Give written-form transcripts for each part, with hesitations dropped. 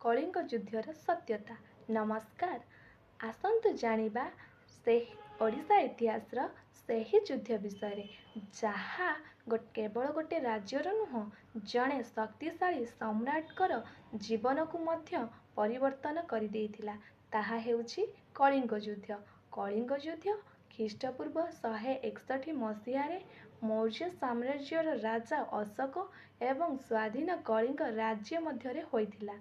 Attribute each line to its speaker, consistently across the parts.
Speaker 1: କଳିଙ୍ଗ ଯୁଦ୍ଧର ସତ୍ୟତା। ନମସ୍କାର, ଆସନ୍ତୁ ଜାଣିବା ସେହି ଓଡ଼ିଶା ଇତିହାସର ସେହି ଯୁଦ୍ଧ ବିଷୟରେ, ଯାହା କେବଳ ଗୋଟେ ରାଜ୍ୟର ନୁହଁ, ଜଣେ ଶକ୍ତିଶାଳୀ ସମ୍ରାଟଙ୍କର ଜୀବନକୁ ମଧ୍ୟ ପରିବର୍ତ୍ତନ କରିଦେଇଥିଲା। ତାହା ହେଉଛି କଳିଙ୍ଗ ଯୁଦ୍ଧ। କଳିଙ୍ଗ ଯୁଦ୍ଧ ଖ୍ରୀଷ୍ଟପୂର୍ବ 161 ମସିହାରେ ମୌର୍ଯ୍ୟ ସାମ୍ରାଜ୍ୟର ରାଜା ଅଶୋକ ଏବଂ ସ୍ୱାଧୀନ କଳିଙ୍ଗ ରାଜ୍ୟ ମଧ୍ୟରେ ହୋଇଥିଲା।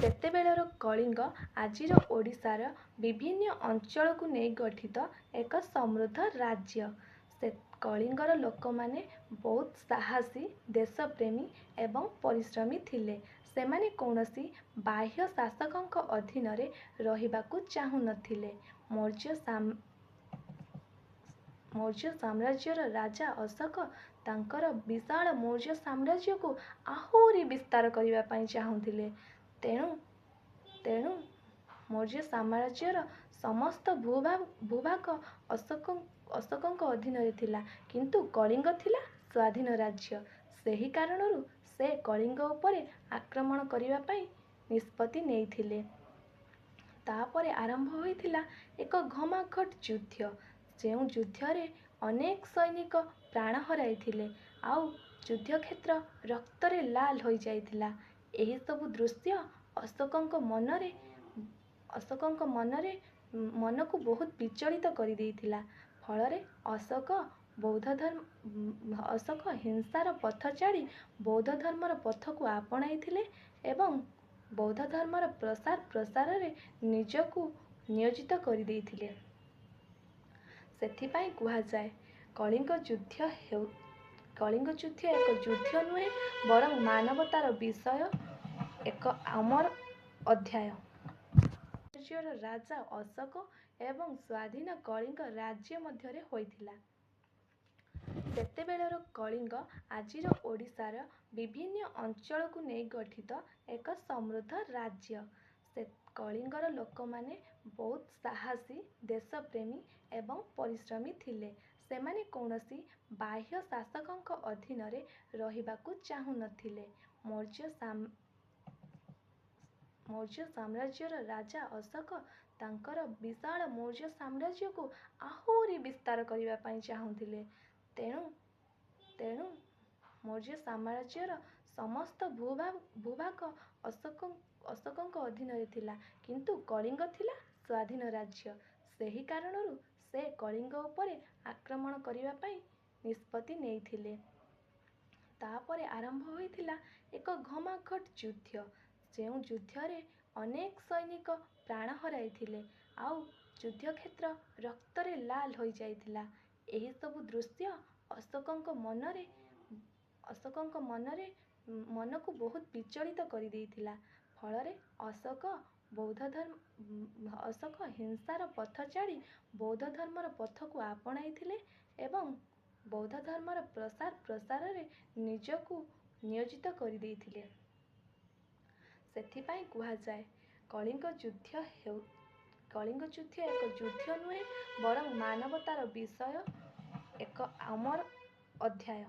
Speaker 1: ସେତେବେଳର କଳିଙ୍ଗ ଆଜିର ଓଡ଼ିଶାର ବିଭିନ୍ନ ଅଞ୍ଚଳକୁ ନେଇ ଗଠିତ ଏକ ସମୃଦ୍ଧ ରାଜ୍ୟ। ସେ କଳିଙ୍ଗର ଲୋକମାନେ ବହୁତ ସାହସୀ, ଦେଶପ୍ରେମୀ ଏବଂ ପରିଶ୍ରମୀ ଥିଲେ। ସେମାନେ କୌଣସି ବାହ୍ୟ ଶାସକଙ୍କ ଅଧୀନରେ ରହିବାକୁ ଚାହୁଁନଥିଲେ। ମୌର୍ଯ୍ୟ ସାମ୍ରାଜ୍ୟର ରାଜା ଅଶୋକ ତାଙ୍କର ବିଶାଳ ମୌର୍ଯ୍ୟ ସାମ୍ରାଜ୍ୟକୁ ଆହୁରି ବିସ୍ତାର କରିବା ପାଇଁ ଚାହୁଁଥିଲେ। ତେଣୁ ମୌର୍ଯ୍ୟ ସାମ୍ରାଜ୍ୟର ସମସ୍ତ ଭୂଭାଗ ଅଶୋକଙ୍କ ଅଧୀନରେ ଥିଲା, କିନ୍ତୁ କଳିଙ୍ଗ ଥିଲା ସ୍ୱାଧୀନ ରାଜ୍ୟ। ସେହି କାରଣରୁ ସେ କଳିଙ୍ଗ ଉପରେ ଆକ୍ରମଣ କରିବା ପାଇଁ ନିଷ୍ପତ୍ତି ନେଇଥିଲେ। ତାପରେ ଆରମ୍ଭ ହୋଇଥିଲା ଏକ ଘମାଘୋଟ ଯୁଦ୍ଧ, ଯେଉଁ ଯୁଦ୍ଧରେ ଅନେକ ସୈନିକ ପ୍ରାଣ ହରାଇଥିଲେ ଆଉ ଯୁଦ୍ଧକ୍ଷେତ୍ର ରକ୍ତରେ ଲାଲ ହୋଇଯାଇଥିଲା। ଏହିସବୁ ଦୃଶ୍ୟ ଅଶୋକଙ୍କ ମନରେ ଅଶୋକଙ୍କ ମନରେ ମନକୁ ବହୁତ ବିଚଳିତ କରିଦେଇଥିଲା। ଫଳରେ ଅଶୋକ ବୌଦ୍ଧ ଧର୍ମ ଅଶୋକ ହିଂସାର ପଥ ଛାଡ଼ି ବୌଦ୍ଧ ଧର୍ମର ପଥକୁ ଆପଣାଇଥିଲେ ଏବଂ ବୌଦ୍ଧ ଧର୍ମର ପ୍ରସାର ପ୍ରସାରରେ ନିଜକୁ ନିୟୋଜିତ କରିଦେଇଥିଲେ। ସେଥିପାଇଁ କୁହାଯାଏ, କଳିଙ୍ଗ ଯୁଦ୍ଧ ଏକ ଯୁଦ୍ଧ ନୁହେଁ, ବରଂ ମାନବତାର ବିଷୟ ଏକ ଅମର ଅଧ୍ୟାୟ। ରାଜ୍ୟର ରାଜା ଅଶୋକ ଏବଂ ସ୍ୱାଧୀନ କଳିଙ୍ଗ ରାଜ୍ୟ ମଧ୍ୟରେ ହୋଇଥିଲା। ସେତେବେଳର କଳିଙ୍ଗ ଆଜିର ଓଡ଼ିଶାର ବିଭିନ୍ନ ଅଞ୍ଚଳକୁ ନେଇ ଗଠିତ ଏକ ସମୃଦ୍ଧ ରାଜ୍ୟ। ସେ କଳିଙ୍ଗର ଲୋକମାନେ ବହୁତ ସାହସୀ, ଦେଶପ୍ରେମୀ ଏବଂ ପରିଶ୍ରମୀ ଥିଲେ। ସେମାନେ କୌଣସି ବାହ୍ୟ ଶାସକଙ୍କ ଅଧୀନରେ ରହିବାକୁ ଚାହୁଁନଥିଲେ। ମୌର୍ଯ୍ୟ ସାମ୍ରାଜ୍ୟର ରାଜା ଅଶୋକ ତାଙ୍କର ବିଶାଳ ମୌର୍ଯ୍ୟ ସାମ୍ରାଜ୍ୟକୁ ଆହୁରି ବିସ୍ତାର କରିବା ପାଇଁ ଚାହୁଁଥିଲେ। ତେଣୁ ମୌର୍ଯ୍ୟ ସାମ୍ରାଜ୍ୟର ସମସ୍ତ ଭୂଭାଗ ଅଶୋକଙ୍କ ଅଧୀନରେ ଥିଲା, କିନ୍ତୁ କଳିଙ୍ଗ ଥିଲା ସ୍ୱାଧୀନ ରାଜ୍ୟ। ସେହି କାରଣରୁ ସେ କଳିଙ୍ଗ ଉପରେ ଆକ୍ରମଣ କରିବା ପାଇଁ ନିଷ୍ପତ୍ତି ନେଇଥିଲେ। ତାପରେ ଆରମ୍ଭ ହୋଇଥିଲା ଏକ ଘମାଘୋଟ ଯୁଦ୍ଧ, ଯେଉଁ ଯୁଦ୍ଧରେ ଅନେକ ସୈନିକ ପ୍ରାଣ ହରାଇଥିଲେ ଆଉ ଯୁଦ୍ଧକ୍ଷେତ୍ର ରକ୍ତରେ ଲାଲ ହୋଇଯାଇଥିଲା। ଏହିସବୁ ଦୃଶ୍ୟ ଅଶୋକଙ୍କ ମନରେ ଅଶୋକଙ୍କ ମନରେ ମନକୁ ବହୁତ ବିଚଳିତ କରିଦେଇଥିଲା। ଫଳରେ ଅଶୋକ ବୌଦ୍ଧ ଧର୍ମ ଅଶୋକ ହିଂସାର ପଥ ଛାଡ଼ି ବୌଦ୍ଧ ଧର୍ମର ପଥକୁ ଆପଣାଇଥିଲେ ଏବଂ ବୌଦ୍ଧ ଧର୍ମର ପ୍ରସାର ପ୍ରସାରରେ ନିଜକୁ ନିୟୋଜିତ କରିଦେଇଥିଲେ। ସେଥିପାଇଁ କୁହାଯାଏ, କଳିଙ୍ଗ ଯୁଦ୍ଧ ଏକ ଯୁଦ୍ଧ ନୁହେଁ, ବରଂ ମାନବତାର ବିଷୟ ଏକ ଅମର ଅଧ୍ୟାୟ।